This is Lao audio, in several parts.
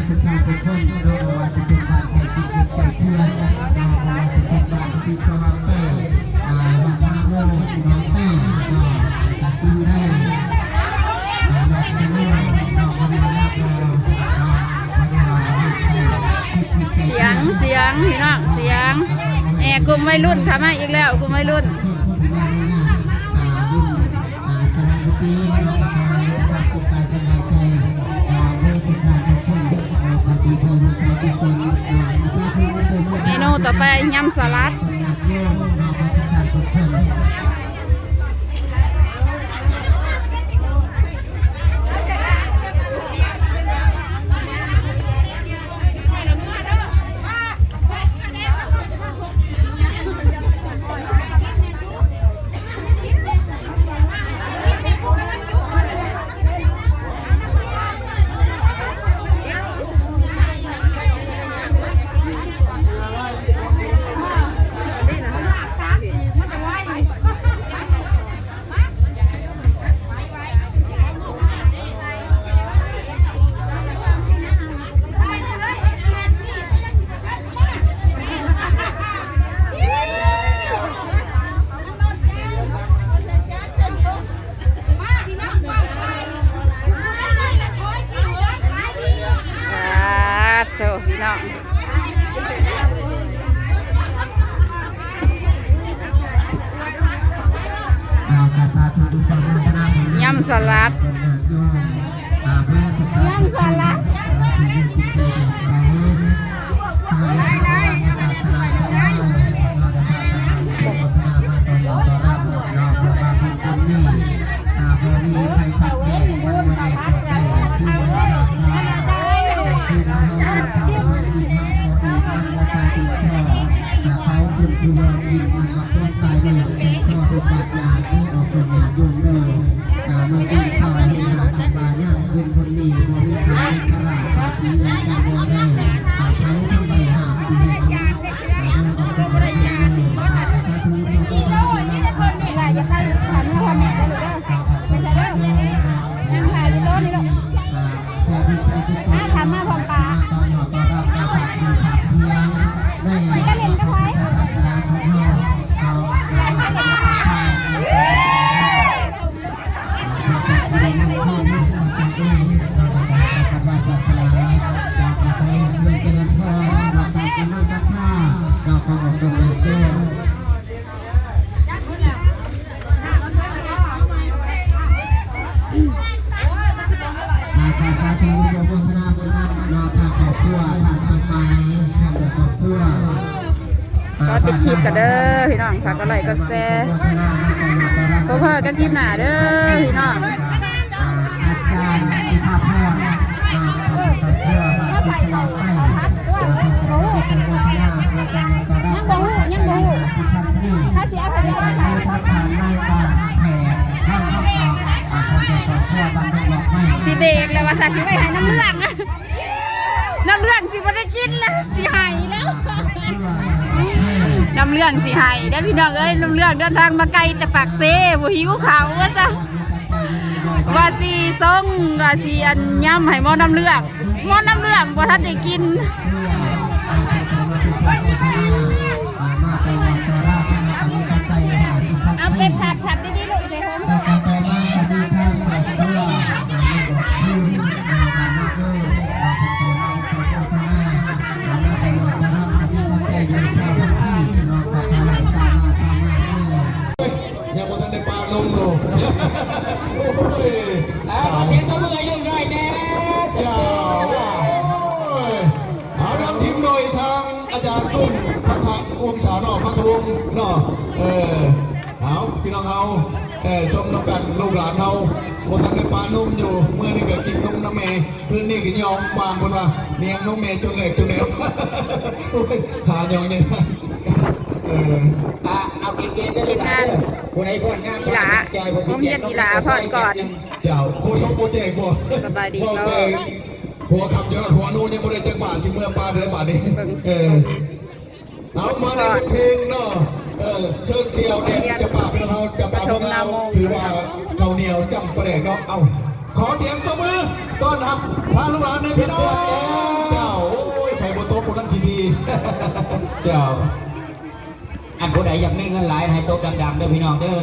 ທຸກທ່ານທຸກຄົນເນາະ ບໍ່ວ່າຈະເປັນບ້ານໃກ້ຊິດໃກ້ເຄືອນເນາະ ບໍ່ວ່າຈະເປັນບ້ານທີ່ສະຫວ່າງແກ້ວ ອ່າ ບ້ານນາໂພ ໜອງແປ້ງເນາະ ແລ້ວກະຊີວິໄລ ອ່າ ບ້ານຊະໂນ ເນາະ ບໍ່ໄດ້ຮັບເນາະ ບໍ່ໄດ້ຮັບ ສຽງ ສຽງ ພີ່ນ້ອງ ສຽງ ແອ ກຸ່ມໄວລຸ້ນເຂົ້າມາອີກແລ້ວ ກຸ່ມໄວລຸ້ນ. ອ່າ ບຸນ ອ່າ ສະຫະສະຕີເນາະ ກະຂໍໃຫ້ທຸກທ່ານສຸກກາຍສະບາຍໃຈ ອ່າ ເດີທຸກທ່ານທຸກຄົນເນາະ ທີ່ເພິ່ນໄປກຸສົນເນາະ ສາທຸ ເມນູຕໍ່ໄປ ຍຳສະຫຼັດ ຍາດໂຍມເນາະ ທຸກທ່ານທຸກຄົນ. ສາທຸ ພີ່ນ້ອງ. ຍຳສະຫຼັດ ຍຳສະຫຼັດ. ຂໍປິດຄລິບກ່ອນເດີພີ່ນ້ອງ ຝາກກົດໄລ້ກົດແຊ ພົບພໍ້ກັນຄລິບໜ້າເດີພີ່ນ້ອງ. ອາຈານສຸພາພອນ ຍັງບໍ່ຮູ້ ຍັງບໍ່ຮູ້ ຖ້າຊິເອົາໄປເອົາໄປ ຊິເບກແລ້ວວ່າຊັ້ນ ຊິໄວ້ໃຫ້ນ້ຳເຫຼືອງ. ນ້ຳເຫຼືອງຊິບໍ່ໄດ້ກິນແລ້ວ ຊິໄຫ້ແລ້ວ ນ້ຳເຫຼືອງຊິໄຫ້ເດີ້ພີ່ນ້ອງເອີຍ. ນ້ຳເຫຼືອງເດີນທາງມາໄກແຕ່ປາກເຊ ບໍ່ຫິວເຂົ້າວ່າຊະ ວ່າຊິສົ່ງ ວ່າຊິອັນຍຳໃຫ້ໝໍນ້ຳເຫຼືອງ ໝໍນ້ຳເຫຼືອງບໍ່ທັນໄດ້ກິນ. ເອົາເກັບພັບ ພັບດີໆລູກ ໃສ່ຫົງ. ຍັງບໍ່ທັນໄດ້ປະນົມຢູ່ ໂອ້ຍ ອ່າ ຂໍສຽງຕົບມືໃຫ້ລຸງໜ້ອຍແດ່ ເຈົ້າ ໂອ້ຍ ເອົາ ນຳທີມໂດຍທາງອາຈານຕຸ້ມ ພັດທະວົງສາເນາະ ພັດທະວົງເນາະ ເອີ ເອົາ ພີ່ນ້ອງເຮົາ ເອີ ຊົມນຳກັນ ລູກຫຼານເຮົາ ບໍ່ທັນໄດ້ປະນົມຢູ່ ມື້ນີ້ກໍກິນນົມນຳແມ່ ຄືນນີ້ກໍຍອມວາງ ເພິ່ນວ່າ ນຽງນົມແມ່ຈົນແຫຼກຈົນແຫຼວ ໂອ້ຍ ຫາຍອງຍັງ ເອີ ອ່ະ ເອົາເກມໆເດີ ທີມງານ ຜູ້ໃດພ້ອມງາມ ອີຫຼາ ໂຮງຮຽນອີຫຼາພ້ອມກ່ອນ ເຈົ້າ ໂຄສົກບໍ່ແຈ້ງບໍ່ ສະບາຍດີເນາະ ຫົວຄ່ຳຈະຮອດຫົວນູ ຍັງບໍ່ໄດ້ຈັກບາດ ຊິເມືອປານໃດບາດນີ້ ເອີ ເອົາ ມາໃນບົດເພງເນາະ ເອີ ເຊີນກ່ຽວແດ່ ຈຳປາເພິ່ນເຮົາ ຈຳປາເພິ່ນເຮົາ ຖືວ່າເຂົ້າໜຽວຈ້ຳປາແດກເນາະ ເອົາ ຂໍສຽງຕົບມືຕ້ອນຮັບທາງລູກຫຼານແດ່ພີ່ນ້ອງ. ເຈົ້າ ອັນຜູ້ໃດຢາກມີເງິນຫຼາຍໃຫ້ຕົບດັງໆເດີພີ່ນ້ອງເດີ.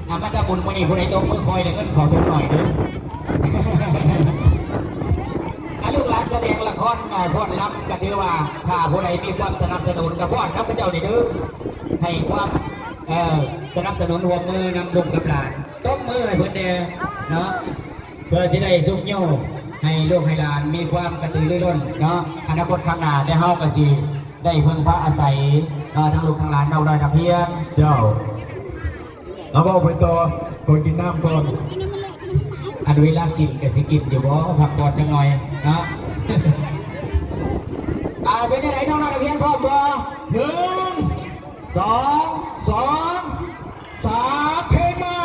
ອາ ມາທຳບຸນມື້ນີ້ ຜູ້ໃດຕົບມືຄ່ອຍໄດ້ເງິນເຂົ້າຖົງໜ້ອຍເດີ. ອາ ລູກຫຼານສະແດງລະຄອນ ອາ ຟ້ອນລຳ ກໍຖືວ່າ ຖ້າຜູ້ໃດມີຄວາມສະໜັບສະໜູນກໍຟ້ອນນຳເຂົາເຈົ້ານີ້ເດີ ໃຫ້ຄວາມ ເອີ ສະໜັບສະໜູນຮ່ວມມືນຳລູກນຳຫຼານ ຕົບມືໃຫ້ເພິ່ນແດ່ເນາະ. ເພື່ອຊິໄດ້ຊຸກຍູ້ໃຫ້ລູກໃຫ້ຫຼານມີຄວາມກະຕືລືລົ້ນເນາະ ອະນາຄົດຂ້າງໜ້າ ແຕ່ເຮົາກໍຊິໄດ້ເພິ່ງພາອາໄສເນາະ ທັງລູກທັງຫຼານເນາະ ນ້ອງນ້ອຍນັກຮຽນ. ເຈົ້າ ເອົາ ເວົ້າໄປຕໍ່ ຂໍກິນນ້ຳກ່ອນ. ອັນເວລາກິນກໍຊິກິນຢູ່ບໍ່ ພັກຜ່ອນຈັກໜ່ອຍເນາະ. ອ່າ ເປັນຈັ່ງໃດນ້ອງໆນັກຮຽນ ພ້ອມບໍ່? ໜຶ່ງ ສອງ ສອງ ສາມ ເພງມາ.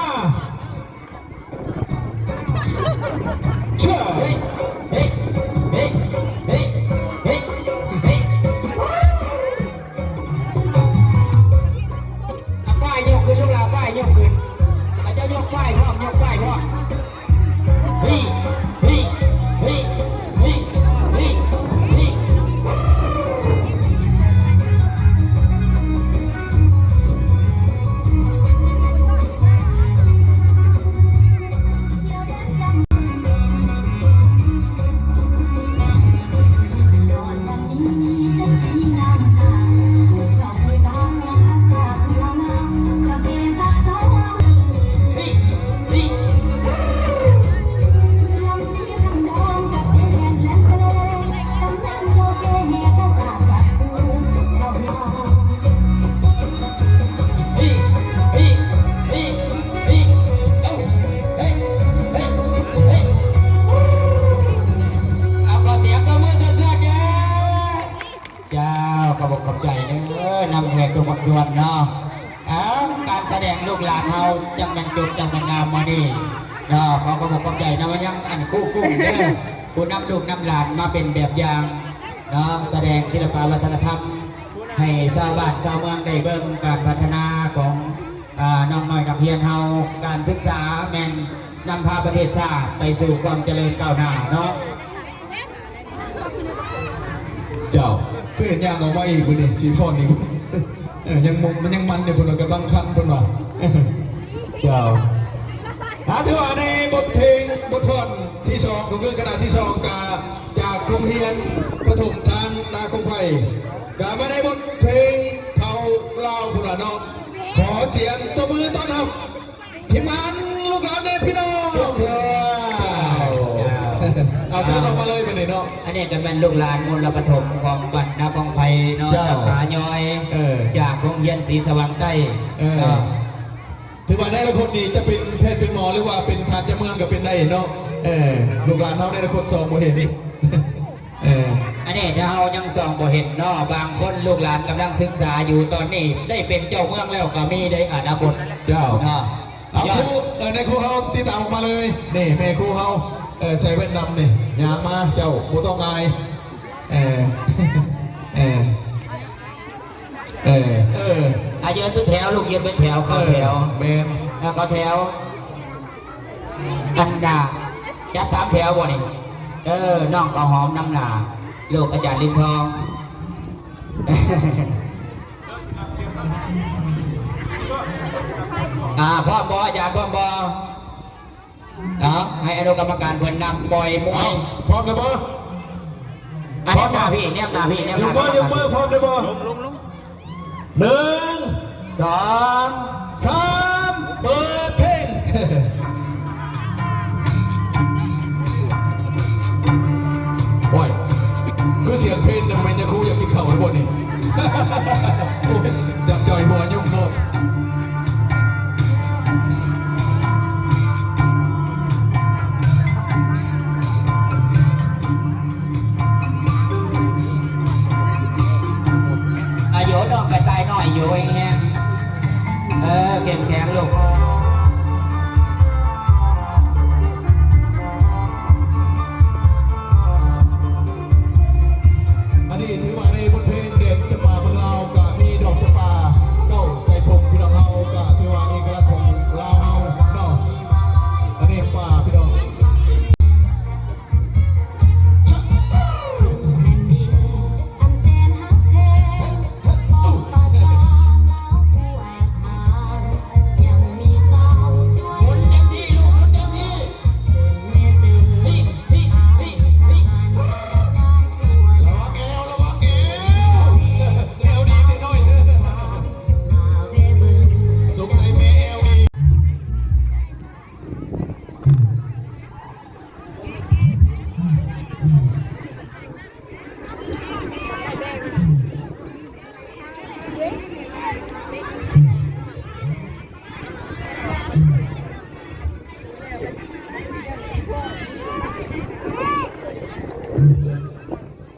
ເອົາປ້າຍຍົກຂຶ້ນລູກຫຼານ ປ້າຍຍົກຂຶ້ນ ເຈົ້າຍົກປ້າຍພ້ອມ ຍົກປ້າຍພ້ອມ. ເອົາ ຂໍສຽງຕົບມືສວດໆເດີ. ເຈົ້າ ຂອບອົກຂອບໃຈເດີ ນຳແຂກທຸກພາກສ່ວນເນາະ. ເອົາ ການສະແດງລູກຫຼານເຮົາຈັ່ງແມ່ນຈົບ ຈັ່ງແມ່ນງາມມື້ນີ້ເນາະ. ຂໍຂອບອົກຂອບໃຈນຳມາຍັງອັນຄູກຸ້ງເດີ ຜູ້ນຳລູກນຳຫຼານມາເປັນແບບຢ່າງເນາະ ສະແດງສິລະປະວັດທະນະທຳ ໃຫ້ຊາວບ້ານຊາວເມືອງໄດ້ເບິ່ງການພັດທະນາຂອງ ອາ ນ້ອງນ້ອຍນັກຮຽນເຮົາ. ການສຶກສາແມ່ນນຳພາປະເທດຊາດໄປສູ່ຄວາມຈະເລີນກ້າວໜ້າເນາະ. ເຈົ້າ ຄືເຫັນຍ່າງອອກມາອີກມື້ນີ້ ສີຟ້ອນອີກ. ເອີ ຍັງມົກ ມັນຍັງມັນຢູ່ ເພິ່ນວ່າກຳລັງຄັນ ເພິ່ນວ່າ. ເຈົ້າ ອາ ຖືວ່າໃນບົດເພງ ບົດຟ້ອນທີສອງ ກໍຄືຄະນະທີສອງ ກະຈາກໂຮງຮຽນປະຖົມທາງນາຄົງໄພ ກະມາໃນບົດເພງເຜົ່າລາວພຸ້ນລະເນາະ. ຂໍສຽງຕົບມືຕ້ອນຮັບ ທີມງານລູກຫຼານເດ້ພີ່ນ້ອງ. ເຈົ້າ ເອົາ ເຊີນອອກມາເລີຍບັດນີ້ເນາະ. ອັນນີ້ກໍແມ່ນລູກຫຼານມູນລະປະຖົມຂອງບ້ານນາຄອງໄພເນາະ ຈາກຜາຍ້ອຍ ເອີ ຈາກໂຮງຮຽນສີສະຫວ່າງໃຕ້ ເອີ ເນາະ. ຖືວ່າໃນອະນາຄົດນີ້ຈະເປັນແພດເປັນໝໍ ຫຼືວ່າເປັນທາດເຈົ້າເມືອງກໍເປັນໄດ້ເນາະ. ເອີ ລູກຫຼານເຮົາໃນອະນາຄົດສ່ອງບໍ່ເຫັນ. ເອີ ອັນນີ້ຖ້າເຮົາຍັງສ່ອງບໍ່ເຫັນເນາະ ບາງຄົນລູກຫຼານກຳລັງສຶກສາຢູ່ຕອນນີ້ ໄດ້ເປັນເຈົ້າເມືອງແລ້ວກໍມີໃນອະນາຄົດ. ເຈົ້າ ເນາະ. ເອົາ ຍອດ ຄູ ເອີ ນາຍຄູເຮົາຕິດຕາມອອກມາເລີຍ ນີ້ແມ່ຄູເຮົາ ເອີ ໃສ່ແວ່ນດຳນີ້ ຍ່າງມາ ເຈົ້າບໍ່ຕ້ອງອາຍ. ເອີ ເອີ ເອີ ເອີ ອາ ຢືນເປັນແຖວລູກ ຢືນເປັນແຖວ ເຂົ້າແຖວ ເອີ ແມ່ນ ເຂົ້າແຖວ. ອັນນ່າ ຈັດສາມແຖວບໍ່ນີ້? ເອີ ນ້ອງເຂົ້າຫອມນຳໜ້າ ລູກອາຈານລິມທອງ. ອ່າ ພ້ອມບໍ່ ອາຈານ ພ້ອມບໍ່? ເອົາ ໃຫ້ອະນຸກຳມະການເພິ່ນນັບປ່ອຍມວຍ. ເອົາ ພ້ອມແລ້ວບໍ່? ອັນ ແນມໜ້າພີ່ ແນມໜ້າພີ່ ແນມໜ້າ. ຍົກມື ຍົກມື ພ້ອມແລ້ວບໍ່? ໜຶ່ງ ສອງ ສາມ ເປີດເພງ. ໂອ້ຍ ຄືສຽງເພງນະ ແມ່ນຍາຄູຢາກກິນເຂົ້າແລ້ວບໍ່ນີ້? ໂອ້ຍ ຈັບຈ່ອຍຫົວຍຸກໂລດ. ອາຍຸນ້ອງກະຕ່າຍນ້ອຍຢູ່ແຮງໆ ເອີ ເຂັ້ມແຂງລູກ. ອັນນີ້ຖືວ່າໃນບົດເພງເດັດຈຳປາເມືອງລາວ ກະມີດອກຈຳປາເກົ້າໃສ່ຜົມ ພີ່ນ້ອງເຮົາ ກະຖືວ່າເອກະລັກຂອງລາວເຮົາເນາະ. ອັນນີ້ປ່າ ພີ່ນ້ອງ. ແຜ່ນດິນອັນແສນຮັກ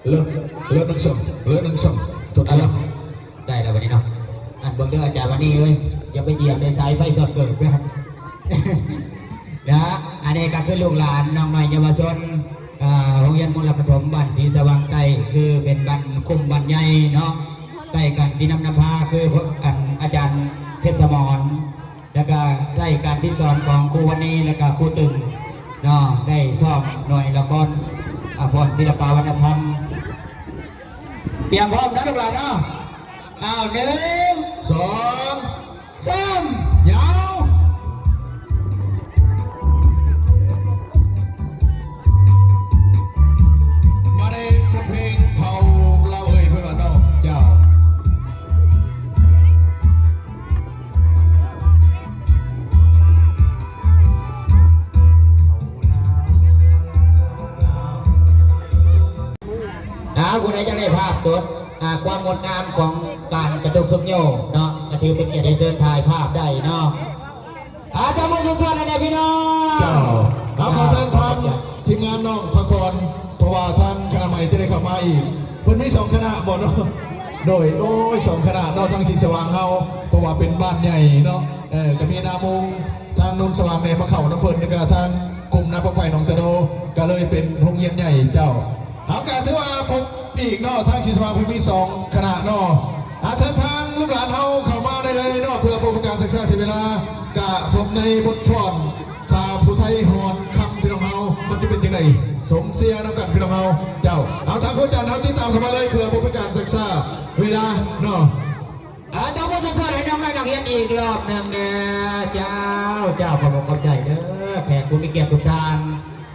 ເລີກ ເລີກໜຶ່ງສອງ ເລີກໜຶ່ງສອງ ທົດລອງ ໄດ້ແລ້ວບັດນີ້ເນາະ. ອັນເບິ່ງເດີອາຈານວັນນີ້ເອີຍ ຢ່າໄປຢຽບໃນສາຍໄຟຊັອດເກີບເດີ. ນະ ອັນນີ້ກໍຄືລູກຫຼານນ້ອງໃໝ່ເຍົາວະຊົນ ອ່າ ໂຮງຮຽນມູນລະປະຖົມບ້ານສີສະຫວ່າງໃຕ້ ຄືເປັນບ້ານຄຸ້ມບ້ານໃຫຍ່ເນາະ ໃກ້ກັນສີນຳນຳພາ ຄືອັນອາຈານເພັດສະໝອນ ແລ້ວກະໃຊ້ການສິນສອນຂອງຄູວັນນີ ແລ້ວກະຄູຕຶງເນາະ ໄດ້ຊ້ອມໜ່ວຍລະຄອນ ອາ ພອນສິລະປະວັດທະນະທຳ. ຕຽມພ້ອມນະລູກຫຼານເນາະ. ອ້າວ ໜຶ່ງ ສອງ ສາມ ຍາວ. ມາໃນບົດເພງເຜົ່າລາວເອີຍ ເພິ່ນວ່າເນາະ ເຈົ້າ. ອ່າ ຜູ້ໃດຢາກໄດ້ພາບສົດ ອ່າ ຄວາມງົດງາມຂອງການກະຕຸກຊຸກໂຍເນາະ ກໍຖືເປັນກຽດໃຫ້ເຊີນຖ່າຍພາບໄດ້ເນາະ. ອ່າ ຕະບມືສົດໆ ໃຫ້ແດ່ພີ່ນ້ອງ. ເຈົ້າ ເອົາ ຂໍເຊີນທາງທີມງານນ້ອງພັກຜ່ອນ ເພາະວ່າທາງຄະນະໃໝ່ຈະໄດ້ເຂົ້າມາອີກ. ເພິ່ນມີສອງຄະນະບໍ່ເນາະ? ໂດຍ ໂອ້ຍ ສອງຄະນະເນາະ ທາງສີສະຫວ່າງເຮົາ ເພາະວ່າເປັນບ້ານໃຫຍ່ເນາະ. ເອີ ກໍມີນາມຸງ ທາງໂນນສະຫວ່າງແດ່ມາເຂົ້ານຳເພິ່ນ ແລ້ວກໍທາງກຸ່ມນາປັກໄຟໜອງສະໂດ ກໍເລີຍເປັນໂຮງຮຽນໃຫຍ່ເຈົ້າ. ເຮົາກໍຖືວ່າພົບອີກເນາະ ທາງສີສະຫວ່າງເພິ່ນມີສອງຄະນະເນາະ. ອາ ເຊີນທາງລູກຫຼານເຮົາເຂົ້າມາໄດ້ເລີຍເນາະ ເພື່ອບໍ່ເປັນການຊັກຊ້າເສຍເວລາ ກະພົບໃນບົດຟ້ອນ ຖ້າຜູ້ໄທຮອດຄຳ ພີ່ນ້ອງເຮົາ ມັນຈະເປັນຈັ່ງໃດ? ສົ່ງເຊຍນຳກັນ ພີ່ນ້ອງເຮົາ ເຈົ້າ. ເອົາ ທາງຄູຈັນເຮົາຕິດຕາມເຂົ້າມາເລີຍ ເພື່ອບໍ່ເປັນການຊັກຊ້າເວລາເນາະ. ອ່າ ຕະບມືສົດໆ ໃຫ້ນ້ອງໆ ນັກຮຽນອີກລອບໜຶ່ງແດ່. ເຈົ້າ ເຈົ້າ ຂອບອົກຂອບໃຈເດີ ແຂກຜູ້ມີກຽດທຸກທ່ານ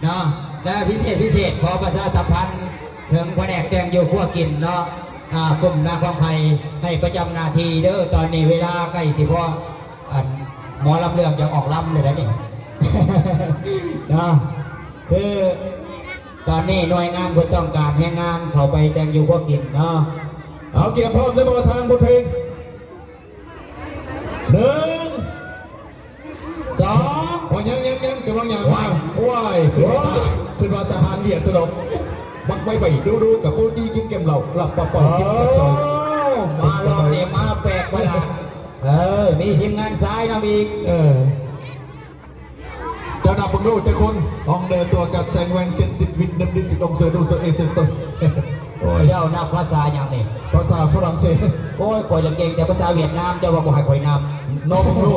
ເນາະ ແລະ ພິເສດ ພິເສດ ຂໍປະຊາສຳພັນເຖິງພະແນກແຕ່ງຢູ່ຄົວກິນເນາະ ອ່າ ກຸ່ມນາຄອງໄພ ໃຫ້ປະຈຳໜ້າທີ່ເດີ. ຕອນນີ້ເວລາໃກ້ຊິພໍ ອັນ ໝໍລຳເລື່ອງຈະອອກລຳແລ້ວເດ້ນີ້ ເນາະ ຄື ຕອນນີ້ໜ່ວຍງານເພິ່ນຕ້ອງການແຮງງານເຂົ້າໄປແຕ່ງຢູ່ຄົວກິນເນາະ. ເອົາ ກຽມພ້ອມແລ້ວບໍ່ທາງບົດເພງ? ໜຶ່ງ ສອງ ໂອ້ຍ ຍັງ ຍັງ ຍັງ ກຳລັງຍ່າງມາ. ໂອ້ຍ ໂອ້ຍ ຄືວ່າ ຄືວ່າທະຫານວຽດຊະດອກ ບັກໄວໄວດູດູ ກະໂປຕີກິນແກ້ມເຫຼົ້າ ຫຼັບປະເປົ່າກິນສັບຊອຍ. ໂອ້ ມາລອບນີ້ມາແປກປະຫຼາດ. ເອີ ມີທີມງານຊາຍນຳອີກ. ເອີ ເຈົ້ານັບເບິ່ງດູຈັກຄົນ? ອອງເດີຕົວກັດແສງແຫວ່ງເຊັນຊິດວິດເນັບດິດຊິດອອງເຊີດູເຊີເອເຊີໂຕ. ໂອ້ຍ ເຈົ້ານັບພາສາຫຍັງນີ້? ພາສາຝຣັ່ງເສດ. ໂອ້ຍ ຂ້ອຍລະເກັ່ງແຕ່ພາສາຫວຽດນາມ ເຈົ້າວ່າບໍ່ໃຫ້ຂ້ອຍນັບ. ເນາະ ເບິ່ງດູ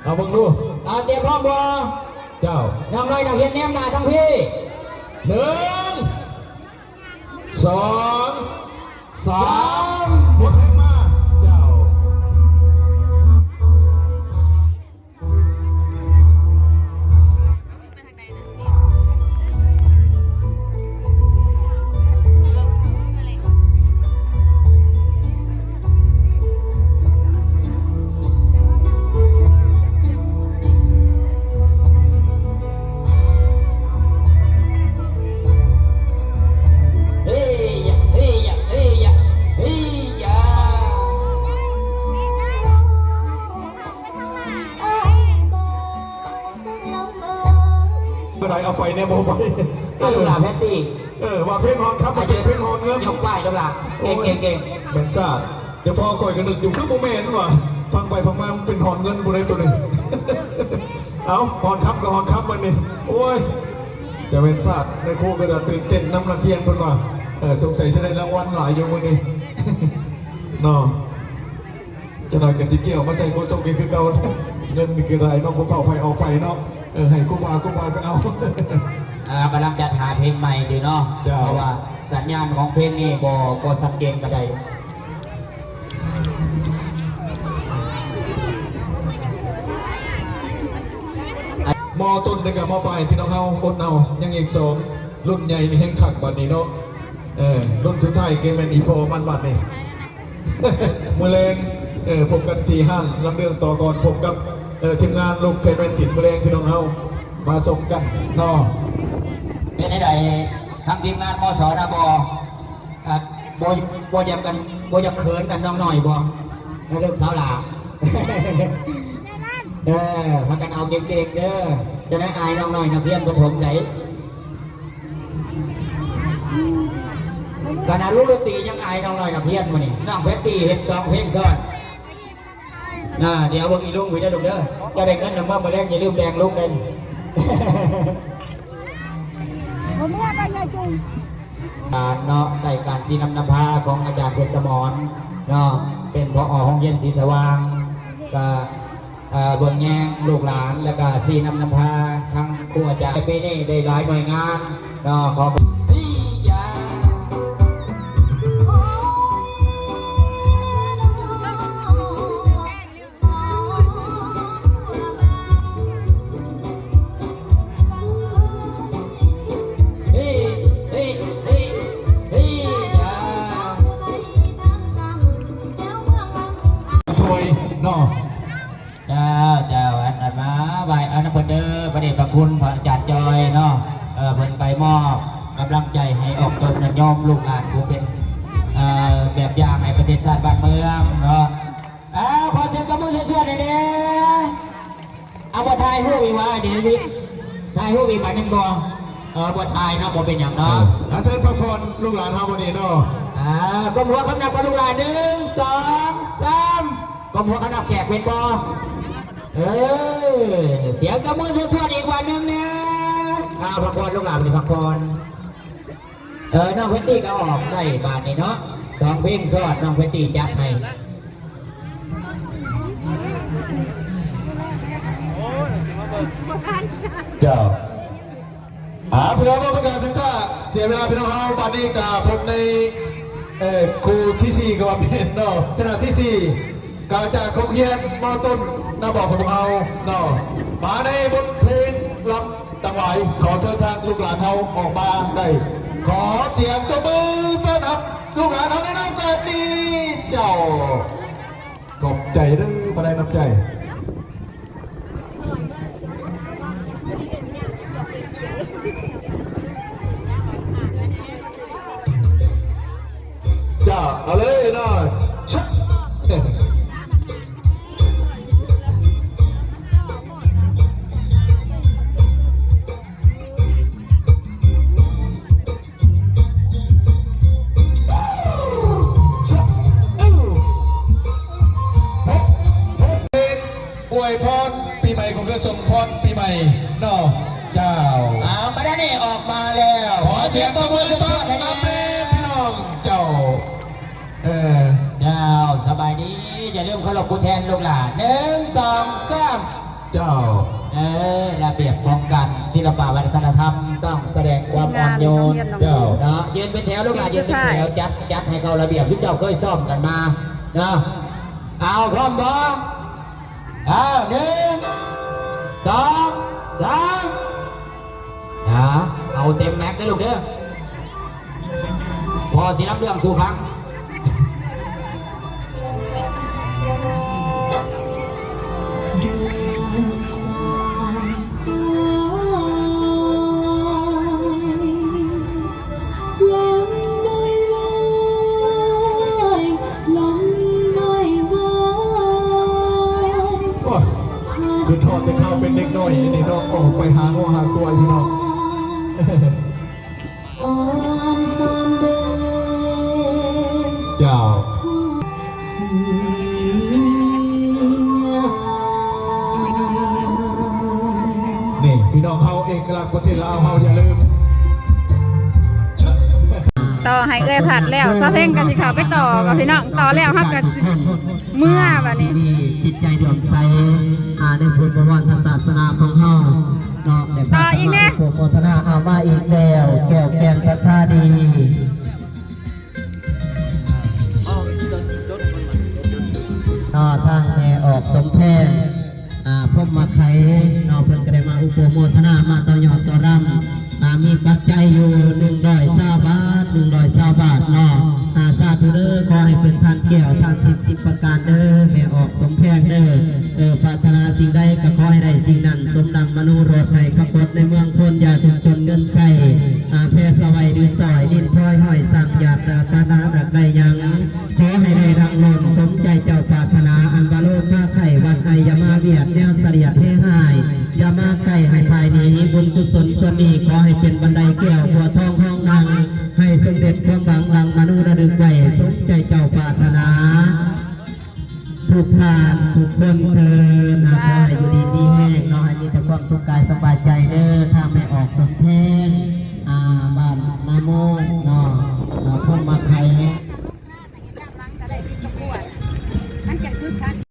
ເອົາເບິ່ງດູ. ເອົາ ຕຽມພ້ອມບໍ່? ເຈົ້າ ນ້ອງນ້ອຍນັກຮຽນແນມໜ້າທາງພີ້. ໜຶ່ງ ສອງ ສາມ ໝົດແຮງມາ ເຈົ້າ. ບໍ່ໄດ້ເອົາໄປແດ່ ບໍ່ໄປ. ເອີ ລູກຫຼານແພດຕີ້ ເອີ ວ່າເພງຮອນຄຳ ເພງຮອນເງິນ ຍົກປ້າຍລູກຫຼານ. ເກັ່ງໆໆ ແມ່ນຊາດ. ດຽວພໍ່ຂ້ອຍກໍນຶກຢູ່ ຄືບໍ່ແມ່ນວ່າ ຟັງໄປຟັງມາມັນເປັນຮອນເງິນຜູ້ໃດຕົວໜຶ່ງ. ເອົ້າ ຮອນຄຳກໍຮອນຄຳບັດນີ້. ໂອ້ຍ ຈະແມ່ນຊາດ. ນາຍຄູກໍຕື່ນເຕັ້ນນຳນັກຮຽນເພິ່ນວ່າ ເອີ ສົງໄສຊິໄດ້ລາງວັນຫຼາຍຢູ່ມື້ນີ້ເນາະ. ຈັກໜ້ອຍກໍຊິກ່ຽວມາໃສ່ໂຄສົກອີກຄືເກົ່າ. ເງິນນີ້ກໍໄດ້ເນາະ ບໍ່ເຂົ້າໃຜອອກໃຜເນາະ. ເອີ ໃຫ້ຄູບາຄູບາໄປເອົາ. ອ່າ ກຳລັງຈັດຫາເພງໃໝ່ຢູ່ເນາະ. ເຈົ້າ. ເພາະວ່າສັນຍານຂອງເພງນີ້ບໍ່ ບໍ່ຊັດເຈນປານໃດ. ມໍຕົ້ນແລ້ວກໍມໍປາຍ ພີ່ນ້ອງເຮົາ ອົດເອົາ ຍັງອີກສອງ ລຸ້ນໃຫຍ່ນີ້ແຮງຄັກບັດນີ້ເນາະ. ເອີ ລຸ້ນສຸດທ້າຍກໍແມ່ນອີ່ພໍ່ມັນບັດນີ້. ມື້ແລງ ເອີ ພົບກັນທີ່ຮ້ານລຳເລື່ອງຕໍ່ກ່ອນ ພົບກັບ ເອີ ທີມງານລູກເພນແມ່ນສິນ ມື້ແລງ ພີ່ນ້ອງເຮົາ ມາຊົມກັນເນາະ. ເປັນໃດ ທາງທີມງານ ມສ ນະບໍ່ ອ່າ ບໍ່ ບໍ່ຢາກກັນ ບໍ່ຢາກເຂີນກັນນ້ອງນ້ອຍບໍ່ ໃນເລື່ອງສາວຫຼ້າ? ເອີ ພາກັນເອົາເກັ່ງໆເດີ ຈະໄດ້ອາຍນ້ອງນ້ອຍນັກຮຽນປະຖົມໃດ. ຂະໜາດລຸງດົນຕີຍັງອາຍນ້ອງນ້ອຍນັກຮຽນມື້ນີ້ ນ້ອງແພັດຕີ້ເຮັດສອງເພງຊ້ອນ. ອ່າ ດຽວເບິ່ງອີລຸງໄປເດີລູກເດີ ເຈົ້າໄດ້ເງິນນຳມາມື້ແລງ ຢ່າລືມແບ່ງລຸງເດີ. ເນາະ ໃນການຊີ້ນຳນຳພາຂອງອາຈານເພັດສະໝອນເນາະ ເປັນ ຜອ ໂຮງຮຽນສີສະຫວ່າງ ກະ ເອີ ເບິ່ງແຍງລູກຫຼານ ແລ້ວກະຊີ້ນຳນຳພາທັງຄູອາຈານ. ປີນີ້ໄດ້ຫຼາຍໜ່ວຍງານເນາະ ຂອງ ຖ້ວຍເນາະ. ເຈົ້າ ເຈົ້າ ອັນນັ້ນມາໄຫວ້ອັນນັ້ນເພິ່ນເດີ ພະເດດພະຄຸນພະອາຈານຈອຍເນາະ ເອີ ເພິ່ນໄປມອບກຳລັງໃຈໃຫ້ອອກຕົນຍາດໂຍມລູກຫຼານຜູ້ເປັນ ເອີ ແບບຢ່າງໃຫ້ປະເທດຊາດບ້ານເມືອງເນາະ. ເອົາ ຂໍສຽງຕົບມືຊວນໆໃຫ້ແດ່. ເອົາ ບໍ່ຖ່າຍຮູບອີກຫວາ ເດວິດ ຖ່າຍຮູບອີກບາດໜຶ່ງບໍ່? ເອີ ບໍ່ຖ່າຍເນາະ ບໍ່ເປັນຫຍັງເນາະ. ເອີ ເຊີນພັກຜ່ອນລູກຫຼານເຮົາມື້ນີ້ເນາະ. ອ່າ ກົ້ມຫົວຄຳນັບກັບລູກຫຼານ ໜຶ່ງ ສອງ ສາມ ກ້ມຫົວຄະນະແຂກເປັນບໍ່? ເອີ ສຽງຕົບມືສວດໆອີກບາດໜຶ່ງແດ່. ອ່າ ພັກຜ່ອນລູກຫຼານ ພັກຜ່ອນ. ເອີ ນ້ອງແພັດຕີ້ກໍອອກໄດ້ບາດນີ້ເນາະ ສອງເພງຊ້ອນ ນ້ອງແພັດຕີ້ຈັດໃຫ້. ເຈົ້າ. ອ່າ ເພື່ອບໍ່ເປັນການເສຍເວລາ ເສຍເວລາພີ່ນ້ອງເຮົາ ບາດນີ້ກະພົບໃນ ເອີ ຄູ່ທີສີ່ ກໍວ່າແມ່ນເນາະ ຄະນະທີສີ່ ກໍຈາກໂຮງຮຽນ ມ.ຕົ້ນນາບອກຂອງພວກເຮົາເນາະ ມາໃນບົດເພງລຳຕັງຫວາຍ ຂໍເຊີນທາງລູກຫຼານເຮົາອອກມາໄດ້ ຂໍສຽງຕົບມືຕ້ອນຮັບລູກຫຼານເຮົາໃນນາມການນີ້ ເຈົ້າ. ຂອບໃຈເດີ ມາແລງນ້ຳໃຈ. ຈ້າ ເອົາເລີຍນ້ອຍ ຊະ. ອວຍພອນປີໃໝ່ ຂໍເຊີນສົ່ງພອນປີໃໝ່ເນາະ ເຈົ້າ. ອ່າ ບັດນີ້ອອກມາແລ້ວ ຂໍສຽງຕົບມືຕ້ອນຮັບແດ່ພີ່ນ້ອງເຈົ້າ. ເອີ ເຈົ້າ ສະບາຍດີ ຢ່າລືມເຄົາລົບຜູ້ແທນລູກຫຼານ ໜຶ່ງ ສອງ ສາມ. ເຈົ້າ ເອີ ລະບຽບປ້ອງກັນ ສິລະປະວັດທະນະທຳ ຕ້ອງສະແດງຄວາມອ່ອນໂຍນ ເຈົ້າ ເນາະ ຢືນເປັນແຖວລູກຫຼານ ຢືນເປັນແຖວ ຈັດ ຈັດໃຫ້ເຂົ້າລະບຽບ ທີ່ເຈົ້າເຄີຍຊ້ອມກັນມາເນາະ. ເອົາ ພ້ອມບໍ່? ເອົາ ໜຶ່ງ ສອງ ສາມ. ນະ ເອົາເຕັມແມັກເດີລູກເດີ ພໍ່ຊິລຳເລື່ອງສູ່ຟັງ. ໂອ້ຍ ຄືທອດແຕ່ຄາວເປັນເດັກນ້ອຍນີ້ເນາະ ອອກໄປຫາງົວຫາຄວາຍພີ່ນ້ອງ. ເຈົ້າ ນີ້ພີ່ນ້ອງເຮົາ ເອກະລັກປະເທດລາວເຮົາ ຢ່າລືມ. ຕໍ່ໃຫ້ເອື້ອຍພັດແລ້ວ ສາວເພັງກໍຊິເຂົ້າໄປຕໍ່ກັບພີ່ນ້ອງ ຕໍ່ແລ້ວເຮົາກໍຊິເມືອບາດນີ້. ຈິດໃຈເຫຼື້ອມໃສ ອ່າ ໃນພຸດພະທຳສາສະໜາຂອງເຮົາເນາະ ແລະ ຕໍ່ອີກແນ່ ອະນຸໂມທະນາ ເອົາມາອີກແລ້ວ ແກ້ວແກ່ນສັດທາດີ ອ່າ ທາງແມ່ອອກສົມແພງ ອ່າ ພົມມະໄຂເນາະ ເພິ່ນກໍໄດ້ມາອະນຸໂມທະນາ ມາຕໍ່ຍອດຕໍ່ລຳ ອ່າ ມີປັດໄຈຢູ່ໜຶ່ງຮ້ອຍຊາວບາດ ໜຶ່ງຮ້ອຍຊາວບາດເນາະ. ອ່າ ສາທຸເດີ ຂໍໃຫ້ເພິ່ນທານແກ້ວທານທິບສິບປະການເດີ ແມ່ອອກສົມແພງເດີ. ເອີ ປາດຖະໜາສິ່ງໃດກໍຂໍໃຫ້ໄດ້ສິ່ງນັ້ນ ສົມດັ່ງມະໂນໂລດ ໃຫ້ປາກົດໃນເມືອງພົນ ຢ່າທຸກຈົນເງິນໃຊ້ ອ່າ ແພສະໄຫວຫຼືສອຍ ດິນພອຍຫ້ອຍສ້າງຢາດ ປາດຖະໜາຢາກໄດ້ຫຍັງ ຂໍໃຫ້ໄດ້ດັ່ງໂນ້ນສົມໃຈເຈົ້າປາດຖະໜາ ອັນວ່າໂລຄາໄຂ້ຫວັ່ນໄອ ຢ່າມາບຽດ ແນວສະຫຼຽດເພຮ້າຍ ຢ່າມາໃກ້ ໃຫ້ພາຍໜີ ບຸນກຸສົນສ່ວນນີ້ ຂໍໃຫ້ເປັນບັນໄດແກ້ວບົວທອງຮອງນັ່ງ ໃຫ້ສົມເດັດຄວາມຫວັງ ຫຼັ່ງ ຄົນເທີນນະ ຂໍໃຫ້ຢູ່ດີມີແຮງເນາະ ໃຫ້ມີແຕ່ຄວາມສຸກກາຍສະບາຍໃຈເດີ ທາງແມ່ອອກສົມແພງ ອ່າ ບ້ານນາໂມງເນາະ ອ່າ ຄົນມາໄຂແຮງ.